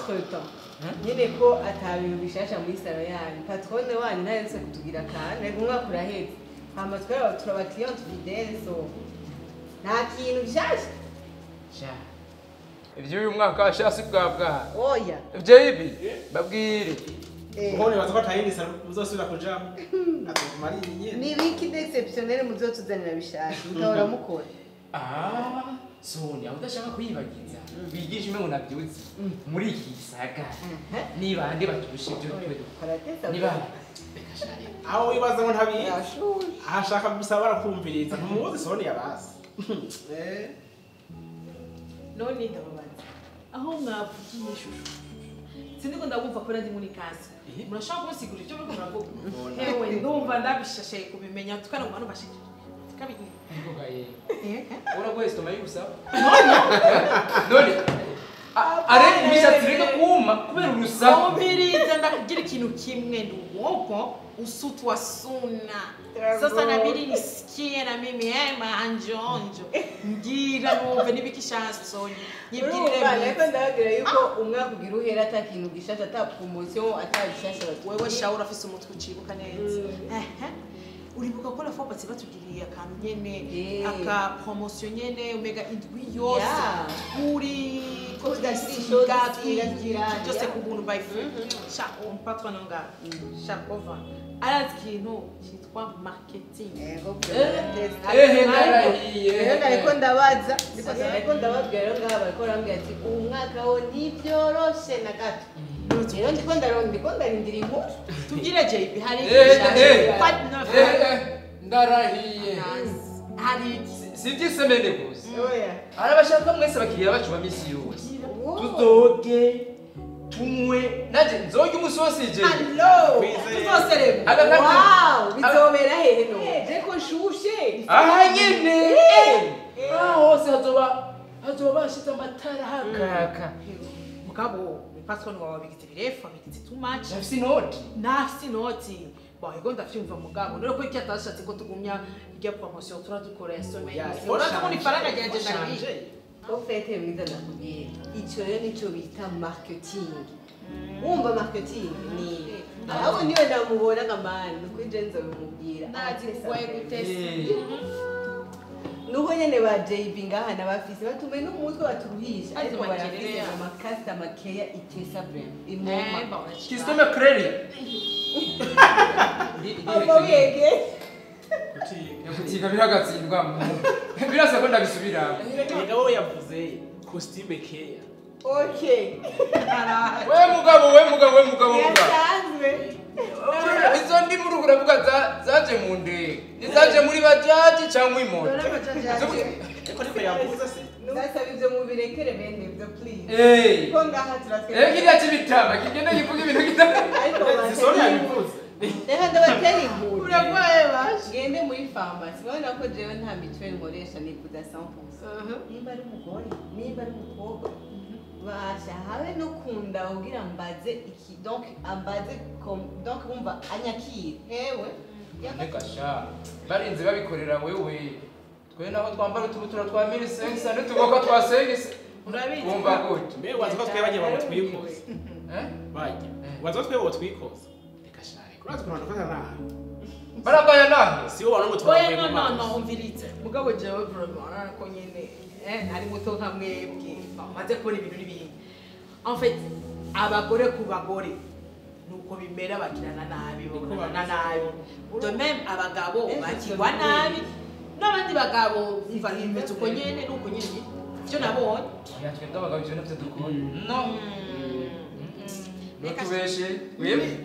Entre temps nyene ko atabintu bishasha muri salon yanyu, patronne wanyu ntaherutse kutugira akantu. Reka, umwaka uraheze, hama twaba turaba cliente fidèle, so nta kintu gishasha. Sha, ivy'uyu mwaka sha si bwa bwa. Oya. JB, babwire. Kuko nibaza ko atayindi salon uzosubira kujamo, azoguma ari iyi nyene. Ni ibiki d'exceptionnel muzotuzanira bishasha mutahora mukora? Ah, Sonia, udashaka kuyibagiza bigisha imwe ngo nabyutse muri iki gisagara, ni bande baturusha ibyo twe? Karatesa. Ni bande? Reka share. Aho wibaza ngo ntabizi. Yashushe. Ahashaka gusa barakumviriza, ntumuzi Sonia basi. Eh. None ndababaza, aho mwavugiye shushu siniko ndagumva kubera ndi muri kasi. Murashobora kumusigurira icyo muriko muravuga? Ewe, ndumva ndabishashaye kubimenya, tukanaguma numva kabi. Niko gaye. Uragoye estomac y'ubusa. None are imishatsi ireka kuma kubera urusaku. Umviriza, ndakugira ikintu kimwe, nduwoko usutwa suna. Sasa nabidi nisikie na mimi maanjonjo ngira numve nibikishansonye nyibwirire. Urumva ariko ndababwira yuko umwaka ugira uhera ata kintu gishasha, ata promotion, ata bishasha batubwiye. Wewe shauri afise umutwe ucibuka neza. Ehe, uribuka ko la fois passée batugiriye akantu nyene, aka promotion nyene, umega indwi yose turi ko Tudasiga, twiga twigira, byose ku buntu by free. Sha, umpatwa nonga sha kova arazi ikintu cyitwa marketing. Ego. Ehe, narahiye. Rero nariko ndabaza, ndiko ndababwira rero ngaha, bariko barambwira ati uwu mwaka wo ntibyoroshe na gato. Rero ndiko ndiko ndarindira inkuru. Tubwire JB, hari Eh. Quoi de neuf? Eh, ndarahiye. Hari iki? Si iby'isemene gusa. Oya. Arabashaka mwese, abakiriya bacu ba misi yose. Wow. Tuzoge, tunywe, nanjye nzoge umunsi wose je. Hello. Kwizeye. Tuzosereba. Agakati. Wow, bizobera hehe no? Je ko nshushe. Aha nyene. Aha hose hazoba bashize amatara hakaka. Mugabo patron wawe wabigize birefu, wabigize too much. Nafise inoti. Nafise inoti. Bon, ego, ndavyumva, mugabo none ko iki atashatse ko tugumya irya promotion turadukora ya semaine? Uraza kubona ifaranga ryanje ndagiye. Au fait, mwiza, ndakubwira icyo rero nico bita marketing. Wumva marketing ni ahubwo niyo ndamubona nkamani nukuri je nzobimubwira. Ndazi kugwaye gutesa. Nuko nyene ba JB ngaha nabafise batume n'umutwe baturuhisha, ariko Azi barafise makerere. ama customer care itesa vraiment imoma. Customer credit. Ava wege. Kutiga. Kutiga biragatsindwa, birasa ko ndabisubiramo. Erega wowe yavuze costume care. Okay. We mugabo, we mugabo, we mugabo, mugabo. Yasanzwe. Izo ndimi uriko uravuga zaje mu ndege, nizaje muri bajaji cyangwa imoto? Ariko niko yavuze se. Ndasaba ivyo mubirekere bene ivyo, please. Eh. Ko ngaha turatwe. Eh, kiriya cy'ibitama kigenda kivuga ibintu kita. Ariko Sisoni yabivuze. reka ndabatera inkuru. Uragwaye bashe. Ngende muri farumasi, urabona ko jewe nta mituweli nkoresha, nivuza 100%. Nimba ari umugore, nimba ari umukobwa, basha habe no kunda kugira mbaze iki, donc ambaze donc wumva anyakire hewe. Reka sha, barinze babikorera wewe, twe naho twambara utubutura twa 1500 n'utuboko twa 500. Urabizi. Wumva gute? Mbe wazi ko twe bagiye bamutwikoza? Eh? Bajya. Wazi ko twe botwikoza? Reka sha, reka. Urazi ukuntu badufata nabi. Baragaya nahe. Si bo babona ngo Oya. turavuye No. mu No. mazi. No, umvirize, mugabo jewe vraiment urabona ko nyene ntari muto nka mwebwe, maze kubona ibintu n'ibindi. En fait, abagore ku bagore nuko bimera, bakirana nabi, babonana nabi. De même abagabo bakirwa nabi n'abandi bagabo. Umva, bimeze uko nyene, nuko nyene ivyo nabonye. Oya, twebwe abagabo ivyo navyo dukora, no ntutubeshe wewe.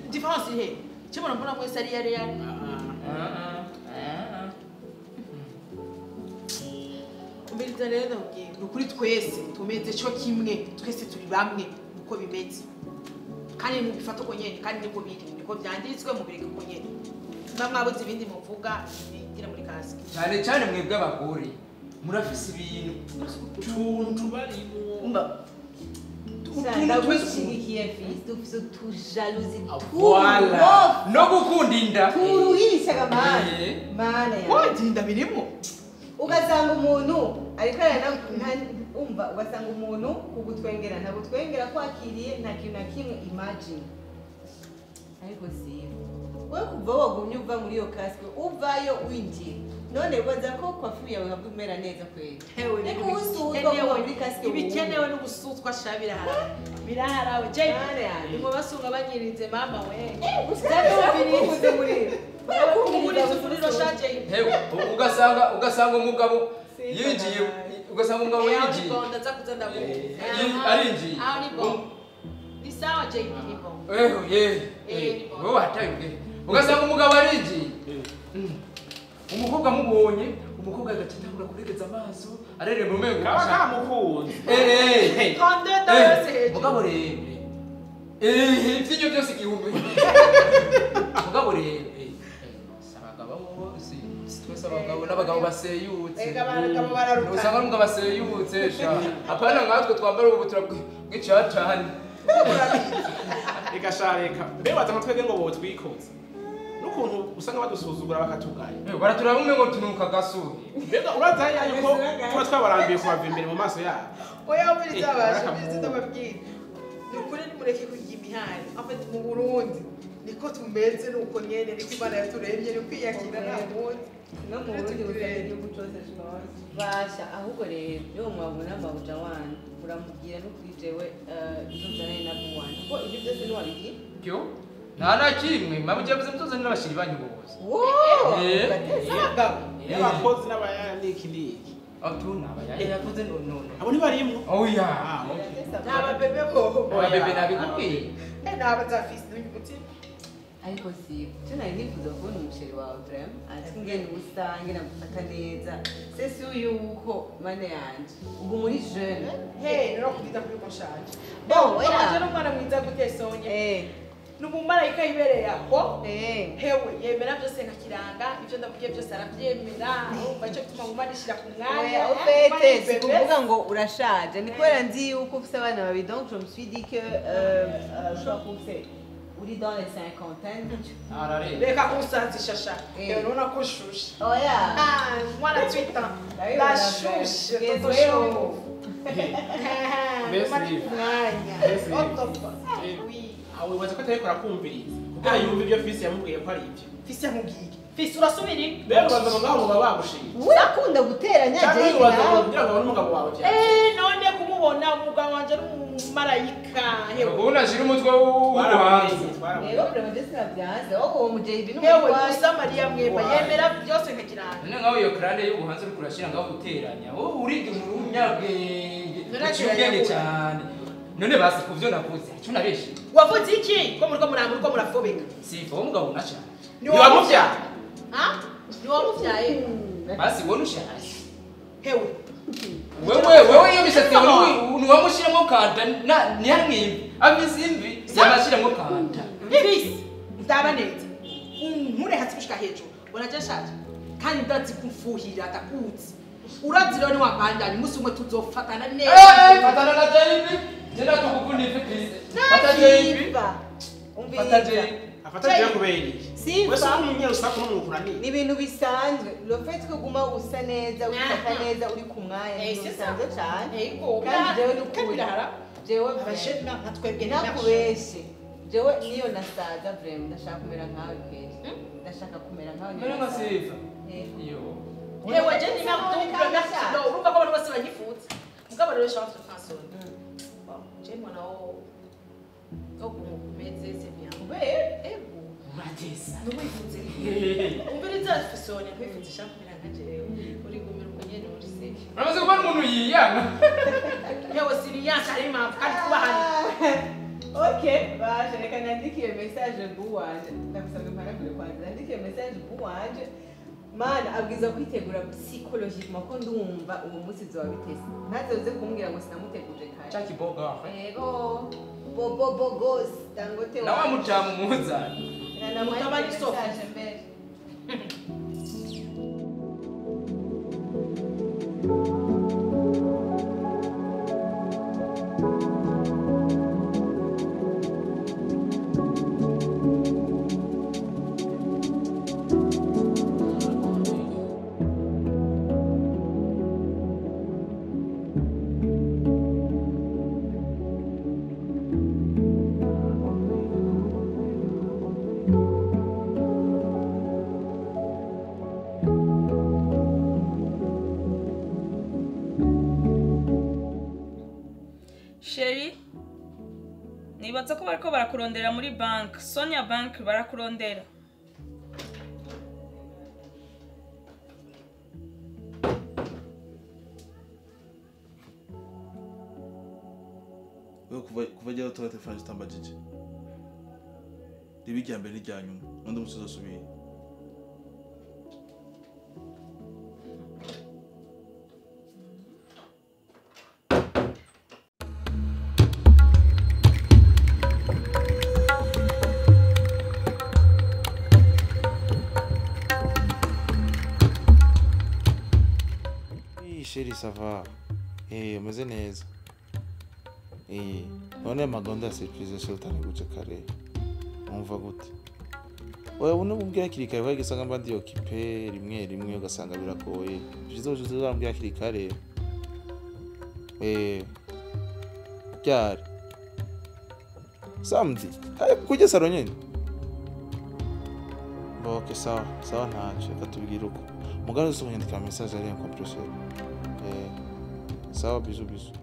Différence iri he? Cyo mbona mwese ari yari yari. Ah, ah. Umviriza rero, ndakubwira ni ukuri, twese tumeze cyo kimwe, twese turi bamwe, niko bimeze kandi mubifata uko nyene, kandi niko biri, niko byanditswe, mubireke uko nyene. Niba mwabuze ibindi muvuga, bigira muri kasike. Cyane cyane mwebwe abagore murafise ibintu Utuntu barimo. Umva, utuntu tumeze Ndagushigikiye fils, dufise utujalousie. Voilà. No gukunda inda. Turuhishaga mana. Eh. Mana ya. Wagenda birimo. Ugasanga umuntu ariko umva ugasanga umuntu kugutwengera ntagutwengera kwakiriye nta kintu na kimwe imagine. Ariko si we kuva wagumye uva muri iyo casque uvayo winjiye none ubaza ko coiffure yawe yagumera neza kweli. Reka usutwa muri casque ibikenewe no gusutwa sha birahara biraharawe Jay ngo basunga banyirinze mama we gusa muri bakumuriza umuriro sha Jay. Hewe ugasanga umugabo yinjiye ugasanga umugabo yinjiye ndaza kuza ndavuga arinjiye aho ni bon ni sawa Jay ni bon eh wowe wataye ubwenge ugasanga umugabo arinjiye umukobwa amubonye umukobwa agaca kuregeza amaso areremba umengo kaba kamukunze mugabo rero ivyinyo byose igihumbi mugabo rero abagabo bose twese abagabo n'abagabo baseyutse usanga ari umugabo baseyutse sha apana nkatwe twambara ububutura bw'icacane reka sha reka mbe baza amatwebwe ngo botwikoze n'ukuntu usanga badusuzugura bakatugaya baraturaba umwe ngo tunuka gasuri mbega uraza yuko tuba twabarambiye kubava imbere mu maso yabo oya umviriza abasha umviriza ndababwira ni ukuri nimureke kurya imihari en fait mu Burundi niko tumeze nuko nyene niko Imana yaturemye ni kwiyakira nta wundi no mu Burundi gusa igihugu cose basha ahubwo rero iyo mwabona mabuja wanyu uramubwira no kuri jewe nzozana na buwanyu kuko ibyo byose niwabigira byo nta na kimwe mabuja yavuze muzozane n'abashiri banyu bose n'abakozi n'abayaniki niki atu n'abayaya yavuze no no no abo ntibarimwo oya n'ababebe bo ababebe nabikubwiye n'abazafisi n'umutima ariko si cyo nari nifuza kubona umusheri wawe vraiment ati ngene usange nagufata neza c'est sûr yuko mane yanje ubu muri jeune hey no kubita kuri ko nshaje bon oya wanje n'umwana mwiza gute Sonia ni umumarayika yibereye aho hewe yemera byose nkakiranga ibyo ndavugiye byose arabyemera urumva icyo gituma nguma nishyira ku mwanya ofete si kuvuga ngo urashaje ni kubera nzi yuko ufite abana babiri donc je me suis dit que ushobora kuba ufite uri dans les cinquantaines reka kunsanzisha sha urabona ko ushushe oya mwana twita ndashushe totoshofu mwanya aho wibaza ko atariko arakumviriza kugira yumve ibyo fisi yamubwiye ko ari ibyo fisi yamubwiye fisi urasubira mbega ubaza ngo ngaho baba bagushiye urakunda guteranya cyangwa wibaza ngo kugira ngo abone umugabo wawe cyane none kumubona umugabo wanje ari umumarayika hewe ubona ashira umutwe w'ubuhanzi rero vraiment je sinavyanze ahubwo uwo mujeyi hewe Musamariya mwema yemera byose nkakiranga none nkaho iyo crane y'ubuhanzi uriko urashira ngaho guteranya wowe uriga umuntu w'umunyabwenge uciye ubwenge cyane none basi kuvyo navuze icyo nabeshe wavuze iki ko muriko muranga uriko murafobeka sifa wowe mugabo unashaje ni wamuvyaye ha ni wamuvyaye basi wowe ushaje hewe wewe iyo mishatsi yawe ni wamushiramo kanta ni hamwe imvi afise imvi yamashiramwo kanta fisi ndaba neza unkure hasi gushika hejuru ubona je nshaje kandi ndazi kumfuhira ndakuzi urazi rero niwambandanya umunsi umwe tuzofatana neza fatana na JB jena tukukunda ifi Chris fata JB fata JB afata JB kubera iki wese umunyarusaku n'umwukurani ni ibintu bisanzwe le fait ko guma usa neza ufata neza uri ku mwanya ni bisanzwe cyane kandi jewe n'ukuri jewe abashema nka twebwe nakubeshe jewe niyo nasaza vraiment ndashaka kumera nkawe kweli ndashaka kumera nkawe none nka Sifa iyo hewe je ni makutumva ndashaka urumva ko abantu bose banyifuza mugabo rero chance François bon je mwana wo okumeze c'est bien ego uratesa ntuwifuze umviriza Sonia nkwifuza ishaka kumera nka jewe uri gumira uko nyene uri seke uramaze kubona umuntu yiyanga yewe siriyanse hari impamvu kandi twubahane ok baje reka nandikiye message bu wanje ndagusabye mpanagure kwanza nandikiye message bu wanje mana abwiza kwitegura psychologiquement ko ndumva uwo munsi zoba bitese ntazoze kumbwira ngo sinamuteguje kare Jackie Boga yego bobo bogos dangote nawe mujamu muzana na Mutabani Sophie. message mbere Nibaza ko bariko barakurondera muri bank, Sonia Bank barakurondera. Wewe kuva jya utora telefone zitambajije. Ribi irya mbere n'irya nyuma, n'undi musi uzosubira. Chérie, ça va? Eh, umeze neza. Eh, none amagonda ya surprise yose utari kare. Umva gute? Oya uno ubwira hakiri kare kuko usanga mba ndi occupé rimwe rimwe ugasanga biragoye. Vyiza uzambwira hakiri kare. Eh. Ryari? Samedi. Kujya saro nyene. Bon, ok, sawa, sawa ntacyo, reka tubigire uko. Mugabo uzi kunyandikira message ari incompressible. Sawa, bisous bisous.